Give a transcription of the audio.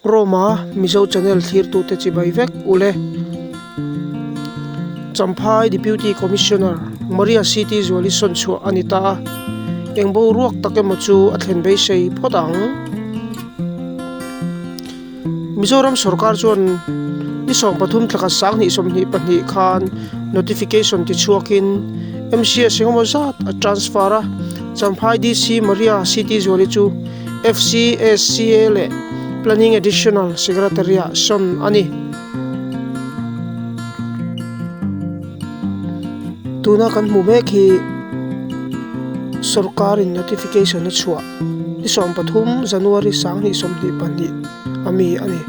Roma Mizo Channel thlirtute chibai vek ule. Champhai Deputy Commissioner Maria CT Zuali sawn chhuah a ni ta a, eng boruak tak emaw chu a thlen beisei phawt ang. Mizoram sorkar chuan ni 13 thlakhat 2022 khan notification tichhuakin MCS engemaw zat a transfer a, Champhai DC Maria CT Zuali chu FCSCA leh Planning Additional Secretary-ah sawn a ni. Tuna kan hmu mek hi sorkarin notification a chhuah ni 13 January 2022 a mi a ni.